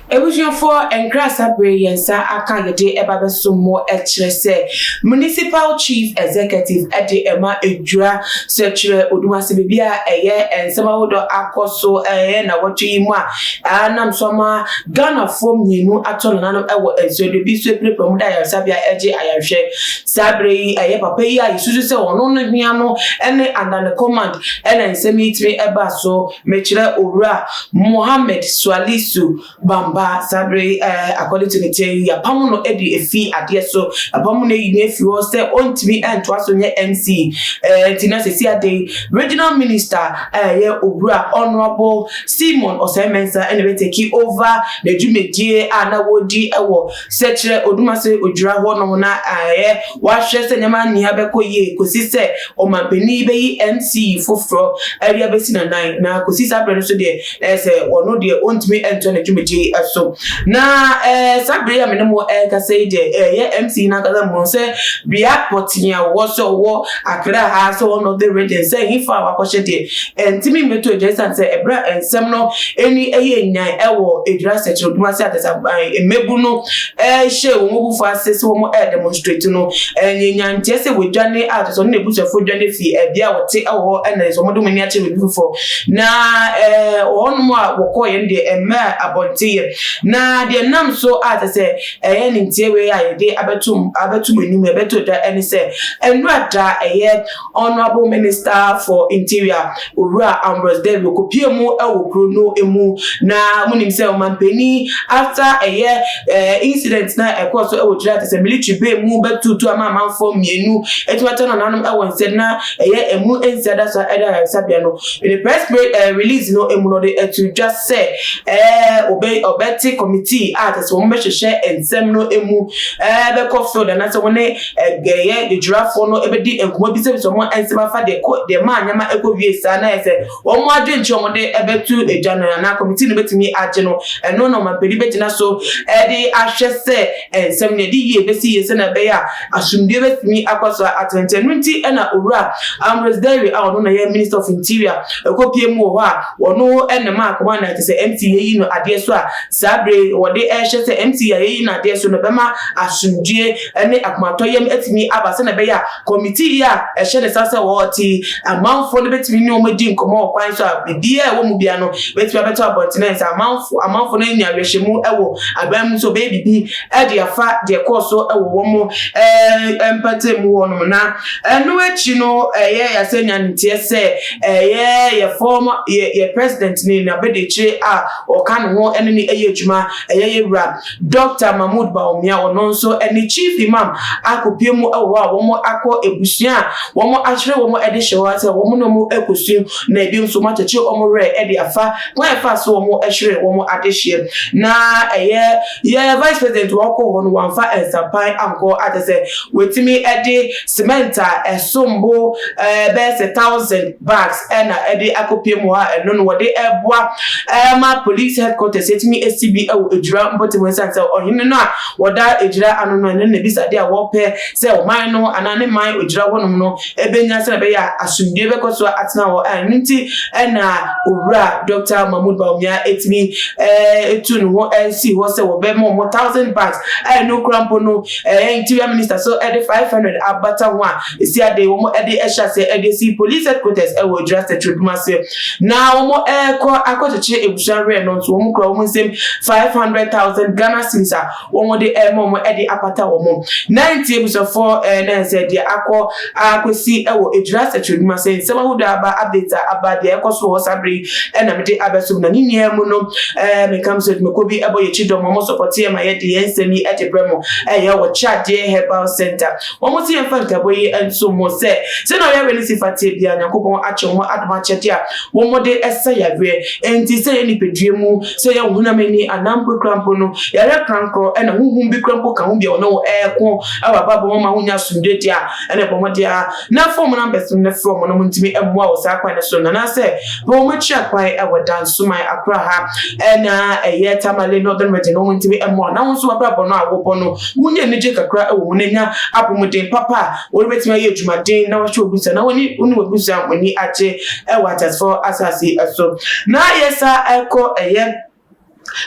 Ebusuafoɔ, nkrasa bere yɛn nsa aka yɛde ɛba bɛso mo ɛkyerɛ sɛ Municipal Chief Executive ɛde ɛma Ejura Sekyere Odumase, beebi a ɛyɛ nsɛm ahodoɔ akɔ so ɛyɛ na wɔtwe yi mu a anam so ama Ghanafoɔ mmienu atɔ nananom ɛwɔ nsuo bi so apirapira mu da ayaresabea ɛgye ayarehwɛ. Saa bere yi, ɛyɛ papa yi a yɛsusu sɛ ɔno no hia no ɛne under ne command ɛna nsɛm yi tumi ɛba so, mekyerɛ Owura Mohammed Sualisu Bamba. Saa bere yi, according to ne tie yi, yapam no de efi adeɛ so, yapam no eyi no efi hɔ sɛ ɔntumi ɛntoa so nyɛ MC. Nti na sisi ade yi, Regional Minister ɛyɛ Owura Honourable Simon Osei Mensah ɛna bɛ take over n'adwumadie a na wɔredi ɛwɔ Sɛkyerɛ Odumase Odwira hɔ nom, na ɛyɛ wahwɛ sɛ nneɛma nia bɛkɔ yie kòsi sɛ ɔmampanin bɛyi MC foforɔ ɛde abɛsi n'anan. Na kòsi saa abirɛ no so deɛ, ɛyɛ sɛ ɔno deɛ ɔntumi ɛntoa n'adwumadie ɛso. Na saa bere a me ne mo ɛrekasa yi deɛ, ɛyɛ MC n'ankasa mu sɛ bea pɔtee a wɔwɔ, sɛ ɔwɔ Accra ha, sɛ ɔwɔ Northern Region, sɛ hefa a wakɔhyɛ deɛ, ɛntumi mmɛto adwa, ɛsiane sɛ ɛberɛ a nsɛm no ɛni ɛyɛ nyan ɛwɔ Ejura Sɛkyerɛ Odumase atasa mmebu no ɛhyɛ wɔn abufuo ase sɛ wɔn ɛredemonstrate no, ɛnyɛ nyanteɛ sɛ wɔdwane a kyerɛ sɛ ɔno na ebusuafoɔ dwane fi ɛbea a wɔte ɛwɔ hɔ, ɛna sɛ wɔde wɔn ani akyerɛ baabi foforɔ. Na wɔnom a wɔkɔɔ yɛn deɛ, ɛmɛ abɔnten yɛ na deɛ nam so a kyerɛ sɛ ɛyɛ ne ntie wei a yɛde abɛtum anim yɛbɛto dwa ɛne sɛ nnura da ɛyɛ Honourable Minister for Interior, Owura Ambrose Dery, okopie mu ɛwɔ kuro no mu. Na munim sɛ ɔmampanin, after ɛyɛ incident na ɛkɔɔ so ɛwɔ Ejura te sɛ military base mu bɛtutu ama amanfoɔ mmienu etumi atɔ nananom ɛwɔ nsɛm na ɛyɛ emu nsia da so ɛda ayaresabea no, ne press release no emu no, de ɛto dwa sɛ ɔbɛ ɔbɛte committee a kyerɛ sɛ wɔn bɛhyehyɛ nsɛm no emu, bɛkɔ field anaasɛ wɔn ne ɛyɛ Ejurafoɔ no ɛbɛdi nkɔmɔ, bisabisa wɔn nsɛm afa deɛ kɔ deɛ maa nneɛma ɛkɔ wie saa, na yɛ sɛ wɔn adwenkyerɛ wɔn de ɛbɛto edwa no anaa committee no bɛtumi agye no. Ɛno na ɔmampanin bɛgyina so ɛde ahwɛ sɛ nsɛm no yɛde yie bɛsi yie sɛnea ɛbɛyɛ a asomdue bɛtumi akɔ so atɛntɛn no. Nti ɛna Owura Ambrose Dery a ɔno na yɛ Minister of Interior ɛkɔpie mu wɔ hɔ a ɔno ɛna maa akɔmɔ na kyerɛ sɛ MC yɛyi no adeɛ so a, saa bere wɔde ɛhyɛ sɛ MC a yɛyi no adeɛ so no bɛma asomdue ne akomatɔyam atumi aba, sɛnea ɛbɛyɛ a committee yi a ɛhyɛ ne sa sɛ wɔte amanfoɔ no bɛtumi ne wɔn adi nkɔmɔ wɔ kwan so a biribiara a ɛwɔ mu bia no bɛtumi abɛtɔ abɔntene, sɛ amanfoɔ no anya awerɛhyɛmu ɛwɔ aban mu sɛ ɔbɛyɛ biribi ɛde afa deɛ kɔɔ so ɛwɔ wɔn mpɛtɛ mu hɔnom. Na ɛno akyi no, ɛyɛ yɛasɛ nya nteɛ sɛ ɛyɛ yɛ former yɛ president ne n'abɛdekyire a ɔka ne ho ɛne ne ɛyɛ adwuma, ɛyɛ yɛ wura Dr Mahmood Bawumia, ɔno nso ɛne Chief Imam akɔpie mu ɛwɔ hɔ a wɔn akɔ ebusua a wɔn akyerɛ wɔn ɛde hyɛ hɔ sɛ wɔn ne wɔn ɛkɔsua, na ebi nso wɔn akyekyere wɔn werɛ ɛde afa kwan ɛfa so wɔn ɛhwere wɔn adehyeɛ. Na ɛyɛ yɛ Vice President wɔkɔ hɔ no, wɔamfa nsapan ankɔ akyɛ sɛ wɔtumi ɛde cement a ɛsombo bɛyɛ sɛ 1,000 bags ɛna ɛde akɔpie mu hɔ a ɛno no wɔde ɛboa ɛma police headquarters ɛtumi esi bi ɛwɔ Ejura mpɔtam, ɛsiane sɛ ɔhene no a wɔda Ejura ano no, ɛno na ebisa deɛ a wɔpɛ sɛ ɔman no anaa ne man Ejura hɔnom no ɛbɛnya, sɛ ɛbɛyɛ a asomdue bɛkɔ so atena hɔ. Ɛno nti ɛna Owura Dr Mahmood Bawumia ɛtumi etu ne ho ɛsi hɔ sɛ wɔbɛma wɔn 1,000 bags a ɛno kura mpo no, Interior Minister so ɛde 500 abata ho a esi ade wɔn ɛde ɛhyɛ ase ɛde esi police headquarters ɛwɔ Ejura Sɛkyerɛ Dumase. Na wɔn ɛrekɔ akɔkyekyere ebusua werɛ no nso, wɔn kura wɔn nsam 500,000 Ghana cedis a wɔn de ɛrema wɔn ɛde apata wɔn. Na nti ebusuafoɔ, na sɛ deɛ akɔ akɔsi ɛwɔ Ejura Sɛkyerɛ Dumase, nsɛm ahodoɔ aba, update a aba, deɛ ɛkɔ so wɔ saa bere yi ɛna mede abɛso. Na ne nyinaa mu no, meka m sɛ dwumakuo bi ɛbɔ yɛkyi dɔm, wɔn support yɛ ma yɛde yɛn nsɛm yi ɛde brɛ mo, ɛyɛ wɔ Kyadeɛ Herbal Center. Wɔn si yɛmfa nkabɔ yi nso mo sɛ sɛnea ɔyɛ no si fa tie bia, Nyankopɔn akyɛ wɔn adom akyɛdeɛ a wɔn de ɛsa yareɛ. Nti sɛ yɛ nipadua mu, sɛ yɛ honam ani anaa mpo kura mpo no yɛrɛ krankorɔ, ɛna huhum bi kura mpo ka ho bi a ɔne wo ɛɛko ɛwɔ abrabɔ mu ma wonya asomdwe deɛ a, ɛna ɛbɔ mmɔden a na phone numbers no frɛ wɔn no mo ntumi mmoa wɔ saa kwan no so. Nanaasɛ wɔn akyi kwan ɛwɔ Dansoman, Akora ha, ɛna ɛyɛ Tamale, Northern Region no, wɔn ntumi mmoa na wɔn nso abrabɔ no a wɔbɔ no, wonya anigye kakra ɛwɔ mu na nya apɔmuden papa a wɔrebɛtumi ayɛ adwumaden na wɔahwɛ obusa na wɔne wɔne wɔbusa wɔn ani agye ɛwɔ atasfoɔ asase ɛso. Na yɛsa ɛkɔ ɛyɛ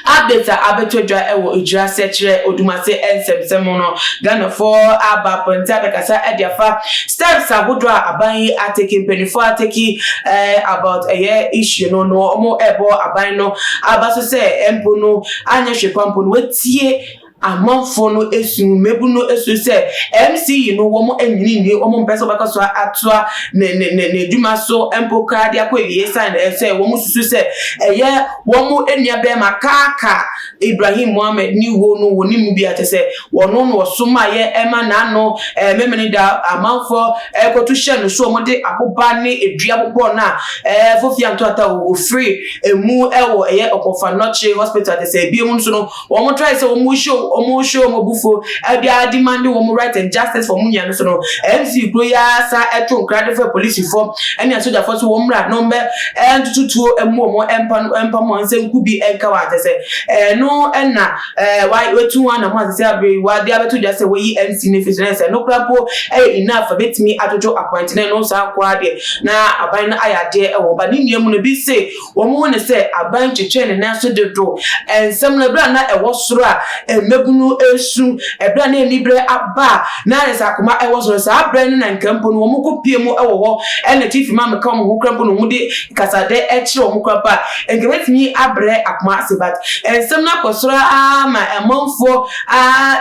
Update a abɛtɔ dwa wɔ Ejura Sɛkyerɛ Odumase nsɛmsɛm ho no, Ghanafoɔ aba abɔnten abɛkasa de afa steps ahodoɔ a aban yi atake, mpanimfoɔ atake about ɛyɛ issue no no, wɔn ɛrebɔ aban no aba so sɛ mpo no anyɛ hwee koraa mpo no wɔatie amanfoɔ no su, mmabunu no su sɛ MC yi no wɔn nyini nni, wɔn mpɛ sɛ wɔbɛkɔ so atoa ne ne ne n'adwuma so mpo koraa de akɔ awie san sɛ wɔn susu sɛ ɛyɛ wɔn nua bɛrima Kaaka Ibrahim Mohammed ne wuo no wɔn mu bi a kyɛ sɛ wɔn no wɔsom a yɛ ɛma n'ano ɛɛ memene da amanfoɔ ɛkɔto hyɛ no so wɔn de aboba ne edua bobɔ no a ɛɛ fofia ntoata wɔfiri emu ɛwɔ ɛyɛ ɔkɔfa nɔkye hospital kyɛ sɛ ebien mu nso no Wɔn try sɛ wɔn show wɔn show wɔn abufuo ɛde a demand wɔn right and justice for wɔn nua no so no, MC kuro yi ara sa ɛto nkra de frɛ polisifoɔ ɛne asogyafoɔ sɛ wɔn mmra na wɔn bɛ ɛntoto tuo ɛmu wɔn ɛmpa no ɛmpa wɔn nsa nku bi ɛnka wɔn atɛ sɛ ɛno ɛna ɛɛ wa watu wɔn anam asese abere yi wade abɛto dwa sɛ wɔyi MC no fi so na ɛsɛ no kora mpo ɛyɛ enough ɛbɛtumi adwodwo appointment no saa nko ara deɛ na aban no ayɛ adeɛ ɛwɔ ba ne nua mu no bi se Wɔhu no sɛ aban twetwee ne nan so dodo. Nsɛm no, bere a na ɛwɔ soro a mmabunu resu, bere a na anibere aba a na ayɛ sɛ akoma wɔ soro, saa bere no na nka mpo no wɔkɔpue mu wɔ hɔ na Chief Imam ka wɔn ho koraa mpo na wɔde kasadɛ kyerɛ wɔn koraa mpo a, nka ɛbɛtumi abrɛ akoma ase. But nsɛm no akɔ soro ara ma amanfoɔ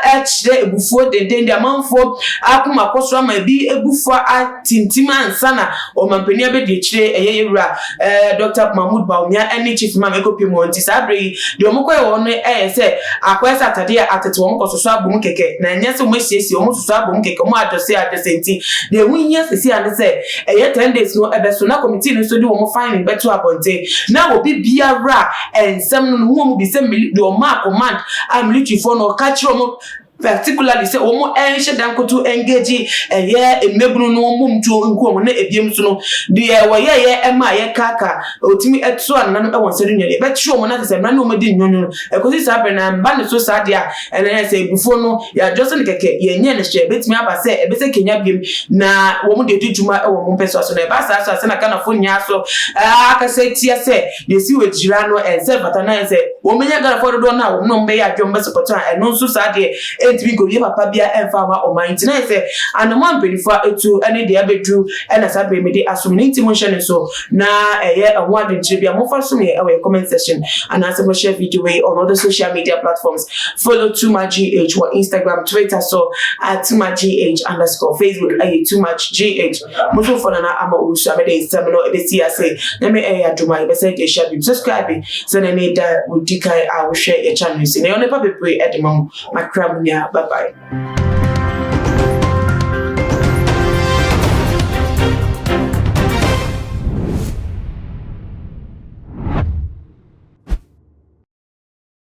akyerɛ abufuo dendenden, amanfoɔ akoma akɔ soro ama ebi abufuo atintim ansa na Ɔmanpanin abadiakyire ɛyɛ yɛwura eh, Dɔkta Mahmood Bawumia ɛne Chief Imam ɛkɔpie mu hɔ nti saa berɛ yi deɛ wɔn kɔyɛ wɔ hɔ no ɛyɛ sɛ akɔyɛ sɛ atadeɛ a atete wɔn kɔsosɔ abom kɛkɛ na ɛnyɛ sɛ wɔn asiesie wɔn sosɔ abom kɛkɛ wɔn adwɔse adwɔse nti deɛ ɛho hia seesei ara ne sɛ ɛyɛ 10 days no ɛbɛso na committee no nso de wɔn finding bɛto abɔnten na obi biara a nsɛm no no ho wɔn bi sɛ deɛ ɔmaa command a militaryfoɔ no ɔka kyerɛ wɔn Particularly sɛ wɔn nhyɛ da nkoto engage ɛyɛ mmabunu no wɔn mmom tuo nku wɔn na ebiem nso no deɛ wɔyɛɛyɛ ɛma yɛkaaka otumi ɛto anana no ɛwɔ nsa do nyɛ yɛbɛkyerɛ wɔn na sɛ mmara ne wɔn adi nyonyo no ɛkɔsi saa bere na mba ne so saa deɛ a ɛna yɛ sɛ ebufuo no yɛadwɔse no kɛkɛ yɛnyɛ no hyɛ ebetumi aba sɛ ɛbɛsɛ kenya biem na wɔn de adi dwuma ɛwɔ wɔn mpɛ so aso na ɛba saa so a sɛ na Ghanafoɔ nyinaa so akasa tia sɛ Deɛ ɛsi wɔ akyire no ɛnsɛ mfata na ɛsɛ wɔn bɛnya Ghanafoɔ dodoɔ no a wɔn na wɔn bɛyɛ adwene wɔn bɛsopɔto a ɛno nso saa deɛ ɛntumi nkɔwie papa biara ɛmfa mma ɔman nti na ɛsɛ anamɔ a mpanimfoɔ atu ɛne deɛ abɛduru ɛna saa berɛ mede asom no nti monhyɛ no nso na ɛyɛ ɛho adwenkyerɛ bi a momfa som yɛ ɛwɔ yɛ comment section anaasɛ mo share video wei on other social media platforms. Follow Too Much GH wɔ Instagram, Twitter so at Too Much GH underscore Facebook ɛyɛ Too Much GH. Mo nso fo nana ama owusu a mede nsɛm no ebesi ase na me ɛyɛ adom a yɛbɛsɛ de ahyia bi. Subscribe sɛ na ne da wodi kan a wohwɛ yɛ channel si na yɛ ɔnepa bebree ɛde ma mo. Makra mo nyinaa. Bye bye.